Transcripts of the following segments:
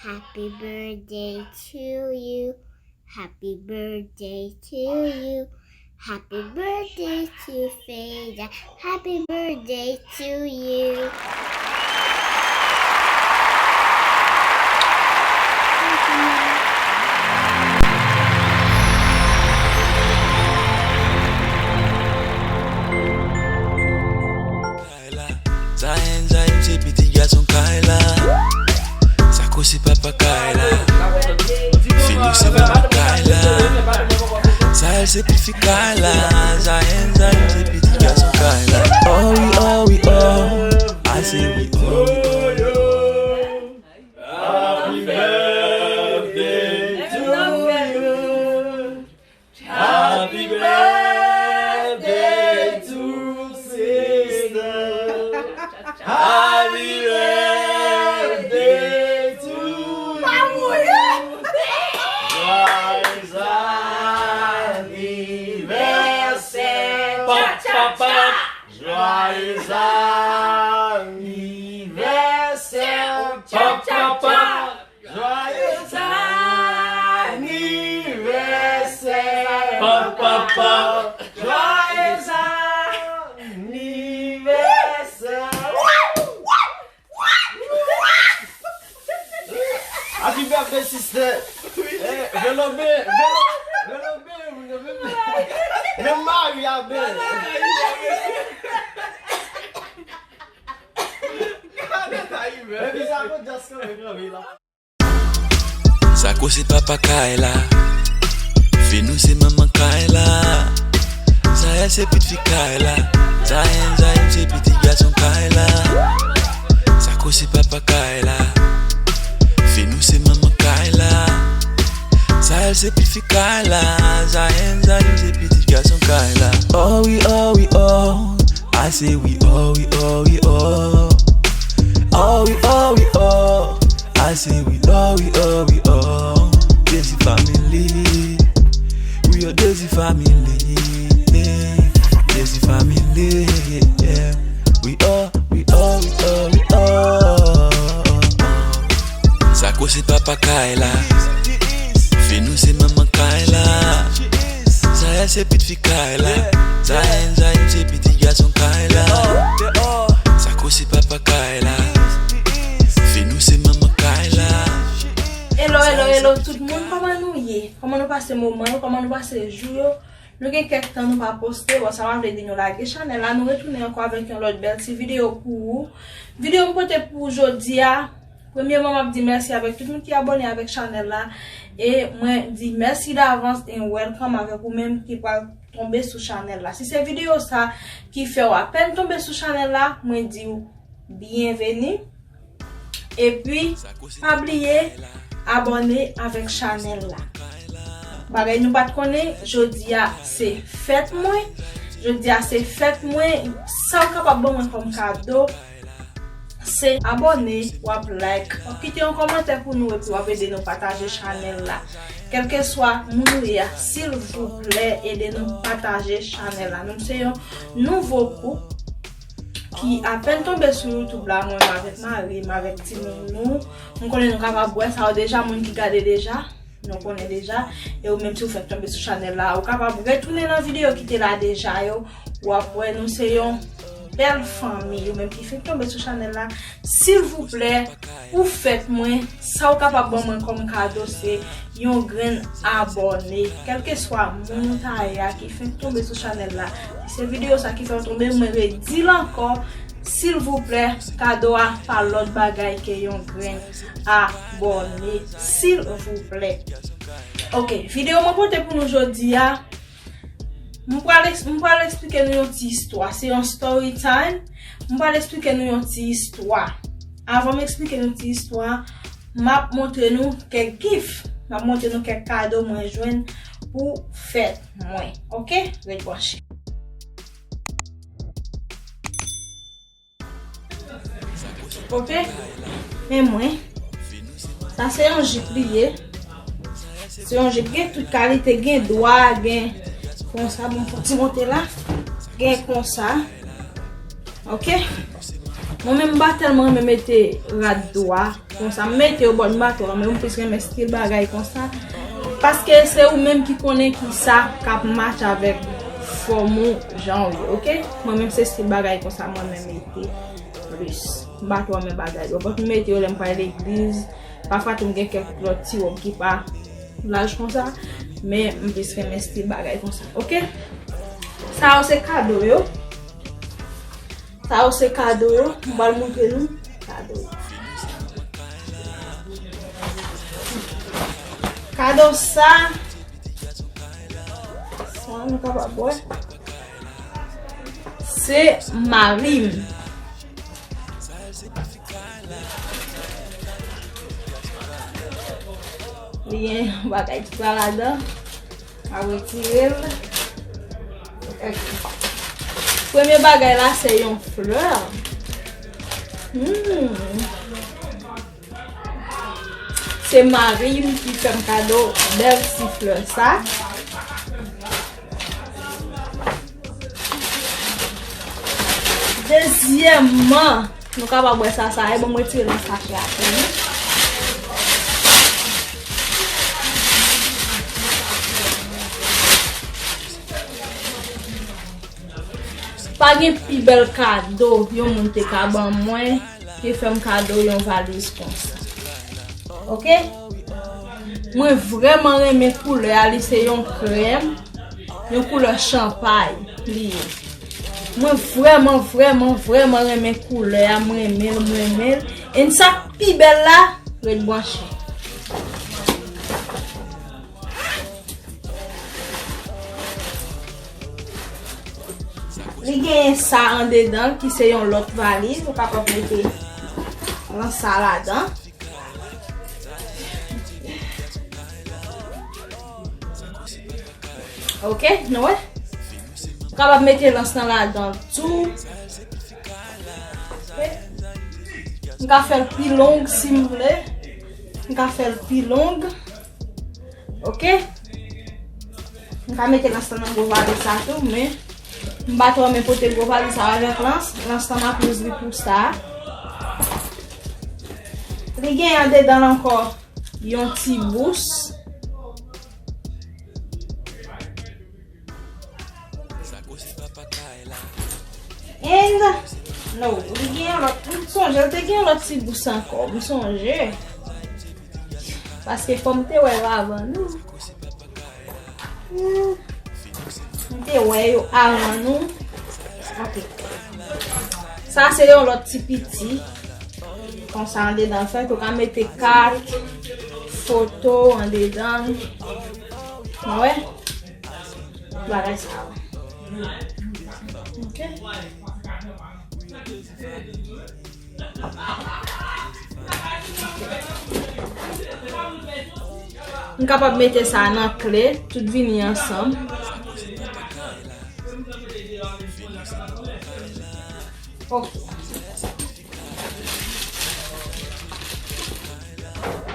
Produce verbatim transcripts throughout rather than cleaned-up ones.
Happy birthday to you. Happy birthday to you. Happy birthday to Feda. Happy birthday to you. Zayen, Zayen se pitit gason Kayla. Sako se papa Kayla. Fino se manman Kayla. Zayen se pitit fi Kayla. Zayen, Zayen se pitit gason Kayla. Oh oui, oh oui, oh. I say we oh oui, oh. Happy birthday to you. Happy birthday to sister. Happy birthday to you. Joyeux anniversaire. Pop, pop, pop. Joyeux anniversaire. Pop, pop, pop. Joyeux anniversaire. Pa, pa, pa. Joyeux anniversaire. Happy birthday, sister. Eh, velo ben, velo, velo ben, velo ben. Menm mari a ben. Epi sa, just kanpe, kanpe la. Sako se papa Kayla. Fino se manman Kayla. Zayen se pitit fi Kayla. Zayen, Zayen se pitit gason Kayla. Sako se papa Kayla. Fino se manman Kayla. Zayen se pitit fi Kayla. Zayen, Zayen se pitit gason Kayla. Oh oui, oh oui, oh. I say we oh, we oh, we oh. Oh, we oh, we oh. I say we oh, we oh, we oh. Desi family. We are Desi family. Yeah. Desi family. Yeah. We oh, we oh, we oh, we oh. Sako se papa Kayla. Fino se manman Kayla. Zayen se pitit fi Kayla. Zayen, Zayen se pitit gason Kayla. Sako se papa Kayla. Fino se manman Kayla. Hello, hello, hello, tout moun, kòman nou ye? Kòman nou pase moman yo? Kòman nou pase jou yo? Nou gen kèk tan nou pa poste, bon, sa pa vle di nou lage chanèl la. Nou retounen ankò avèk yon lòt bèl ti videyo pou ou. Videyo m pote pou ou jodi a, premyèman, m ap di mèsi avèk tout moun ki abòne avèk chanèl la. E mwen di mèsi davans and welcome avèk ou menm ki pral tonbe sou chanèl la. Si se videyo sa ki fè w apèn tonbe sou chanèl la, mwen di w byenveni. Epi, pa bliye abòne avèk chanèl la. Bagay nou pa t konnen, jodi a se fèt mwen. Jodi a se fèt mwen. Sa w kapab ban mwen kòm kado, se abòne, w ap like, w ap kite yon kòmantè pou nou epi w ap ede nou pataje chanèl la. Kèlkeswa moun ou ye a, silvouplè, ede nou pataje chanèl la. Nou se yon nouvo gwoup ki apèn tonbe sou YouTube la, mwen menm avèk mari m, avèk timoun nou. M konnen nou kapab wè sa yo deja, moun ki gade deja, nou konnen deja. E ou menm si w fèk tonbe sou chanèl la, ou kapab retounen nan videyo ki te la deja yo. W ap wè nou se yon bèl fanmi. Ou menm ki fèk tonbe sou chanèl la, silvouplè, pou fèt mwen, sa w kapab ban mwen kòm kado se yon grenn abòne. Kèlkeswa moun ou ta ye a ki fenk tonbe sou chanèl la, si se videyo sa ki fè w tonbe, mwen redi l ankò, silvouplè, kado a pa lòt bagay ke yon grenn abòne, silvouplè. Ok, videyo mwen pote pou nou jodi a, m pral eks-, m pral eksplike nou yon ti istwa. Se yon story time. M pral eksplike nou yon ti istwa. Avan m eksplike nou ti istwa, m ap montre nou kèk gift. M ap montre nou kèk kado mwen jwenn pou fèt mwen. Ok? Ret branche. Ok? Men mwen, sa se yon jip li ye. Se yon jip, gen tout kalite, gen dwa, gen konsa, bon, fò ti monte la. Gen konsa. Ok? Mwen menm m pa tèlman renmen mete rad dwa konsa. M mete yo, but m pa twò renmen. Mwen plis renmen stil bagay konsa. Paske se ou menm ki konnen ki sa k ap match avèk fòm ou, jan ou ye, oke? Mwen menm se stil bagay konsa mwen renmen mete plis. M pa twò renmen bagay dwa. But m mete yo lè m pral legliz. Pafwa tou m gen kèk lòt ti wòb ki pa laj konsa, men m plis renmen stil bagay konsa, oke? Sa yo se kado yo. Sa yo se kado yo. M pral montre nou kado yo. Kado sa, sa nou kapab wè. Se mari m. Li gen yon bagay ki pa ladan. A retire l. Ok. Premye bagay la, se yon flè. Hmm. Se mari m ki fè m kado bèl ti flè sa. Dezyèmman, nou kapab wè sa, sa e bon, mwen retire nan sachè a tou. Pa gen pi bèl kado yon moun te ka ban mwen ke fè m kado yon valiz konsa. Ok? Mwen vrèman renmen koulè a, li se yon krèm, yon koulè chanpay li ye. Mwen vrèman, vrèman, vrèman renmen koulè a, mwen renmen l, mwen renmen l. E sa k pi bèl la, ret branche. Li genyen sa andedan l ki se yon lòt valiz, ou kapab mete lans sa ladan. Ok, nou wè? Ou kapab mete lans lan ladan tou. Ok. M ka fè l pi long si m vle. M ka fè l pi long. Ok? M ka mete lans lan nan gwo valiz sa tou, men m pa twò renmen pote gwo valiz sa avèk lans. Lans lan m ap youz li pou sa. Li gen andedan l ankò yon ti bous. And, no, li gen yon lòt, m sonje, l te gen yon lòt ti bous ankò, m sonje. Paske fò m te wè yo avan nou. Hmm. M te wè yo avan nou. Ok. Sa se yon lòt ti piti. Konsa andedan fèt, ou ka mete kat, foto andedan. Nou wè? Bagay sa yo. Ok. M kapab mete sa nan kle, tout vini ansanm. Ok.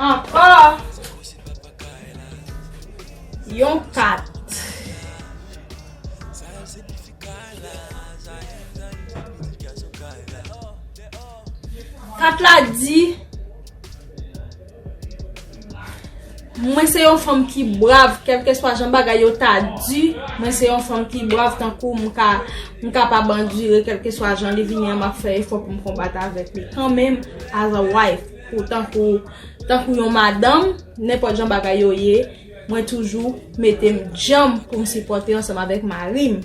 Ankò. Yon kat. Kat la di, mwen se yon fanm ki brav, kèlkeswa jan bagay yo ta di, mwen se yon fanm ki brav, tankou m ka, m kapab andire, kèlkeswa jan li vini an, m ap fè efò pou m konbat avèk li kanmenm, as a wife, pou tankou, tankou yon madanm, nenpòt jan bagay yo ye, mwen toujou mete m djanm pou m sipòte ansanm avèk mari m.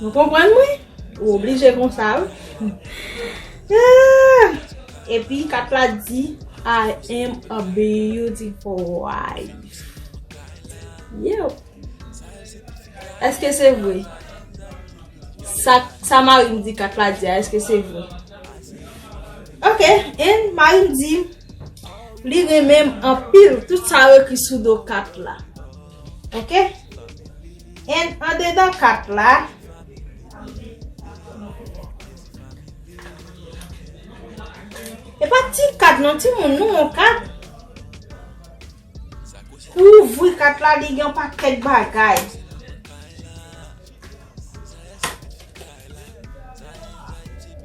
Nou konprann mwen? Ou oblije konsa, wi. Ah! Epi kat la di, "I am a beautiful wife." Yo. Èske se vre? Sa, sa mari m di kat la di a, èske se vre? Ok, and mari m di li renmen m anpil, tout sa yo ekri sou do kat la. Ok? And andedan kat la, e pa ti kat non, timoun, nou yon kat. Ou ouvri kat la, li gen yon pakèt bagay.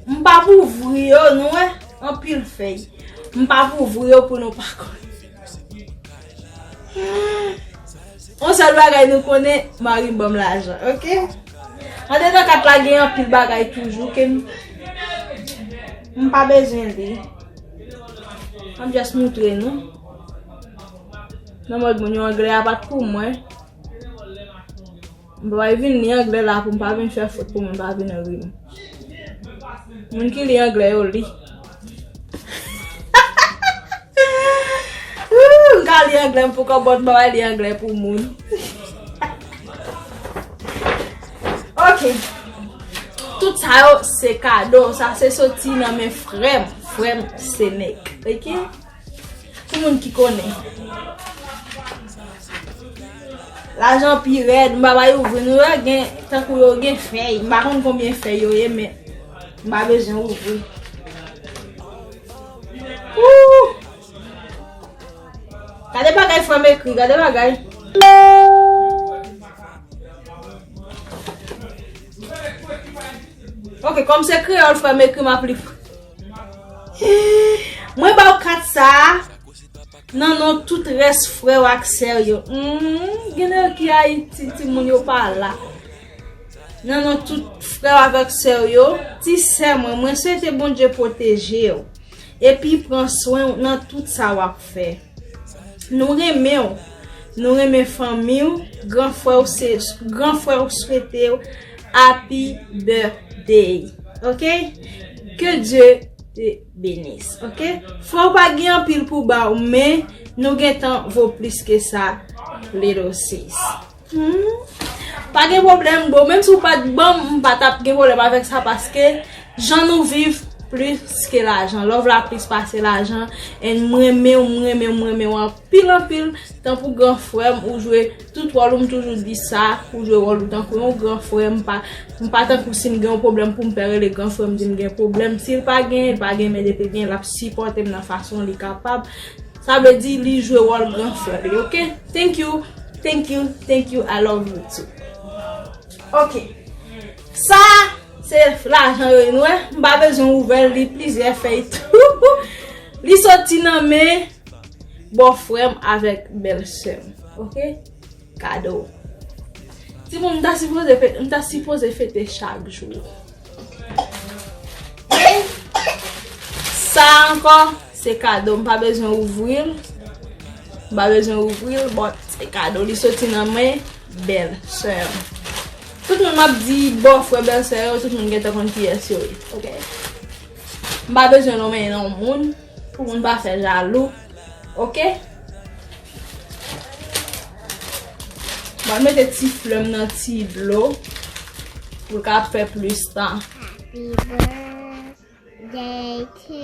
M p ap ouvri yo, nou wè, anpil fèy. M p ap ouvri yo pou nou pa konn. Yon sèl bagay nou konnen, mari m ban m lajan, oke? Andedan kat la gen anpil bagay toujou ke m, m pa bezwen li. M ap just moutre nou. Nan mòd moun yo anglè a pa t pou mwen. M pa vin li anglè la pou m pa vin fè fot pou moun pa vin ri m. Moun ki li anglè yo li. Ooh, m ka li anglè m pou kòb, but m pa li anglè pou moun. Ok. Tout sa yo se kado. Sa se soti nan men frè m. Frè m se nèg. Ok? Pou moun ki konnen. Lajan pi rèd, m pa bay ouvri. Nou wè gen, tankou yo gen fèy. M pa konn konbyen fèy yo ye, men m pa bezwen ouvri. Ooh! Gade bagay frè m ekri, gade bagay. Ok, kòm se kreyòl frè m ekri, m ap li. Mwen ba w kat sa a nan non tout rès frè w ak sè w yo. Hmm, gen nèg ki Ayiti, timoun yo pa la. Nan non tout frè w avèk sè w yo, ti sè mwen, mwen swete Bondye pwoteje w epi pran swen w nan tout sa w ap fè. Nou renmen w. Nou renmen fanmi w. Gran frè w se, gran frè w swete w happy birthday. Ok? Que Dieu te bénisse. Ok? Frè w pa gen anpil pou ba w, men nou gentan vo plis ke sa, little sis. Hmm. Pa gen pwoblèm, bro. Menm si w pa t ban m, m pa t ap gen pwoblèm avèk sa, paske jan nou viv plis ke lajan. Love la plis pase lajan. And m renmen w, m renmen w, m renmen w anpil, anpil. Tankou gran frè m, ou jwe tout wòl ou, m toujou di sa, ou jwe wòl ou tankou yon gran frè. M pa, m pa tankou si m gen yon pwoblèm pou m pè rele gran frè m, di m gen pwoblèm. Si l pa gen, l pa gen, men depi gen, l ap sipòte m nan fason li kapab. Sa vle di li jwe wòl gran frè li, ok? Thank you, thank you, thank you, I love you too. Ok. Sa, se lajan yo, nou wè. M pa bezwen ouvè l, li plizyè fèy tou. Li soti nan men bòfrè m avèk bèlsè m, ok? Kado. Timoun, m ta sipoze fe-, m ta sipoze fete chak jou. Men, sa ankò, se kado. M pa bezwen ouvri l. M pa bezwen ouvri l, but se kado. Li soti nan men bèlsè m. Tout moun m ap di bòfrè bèlsè yo, tout moun gentan konn kiyès yo ye. Ok? M pa bezwen nonmen non moun, pou moun pa fè jalou. Ok? Mwen mete ti flè m nan ti dlo pou l ka fè plis tan. Happy birthday to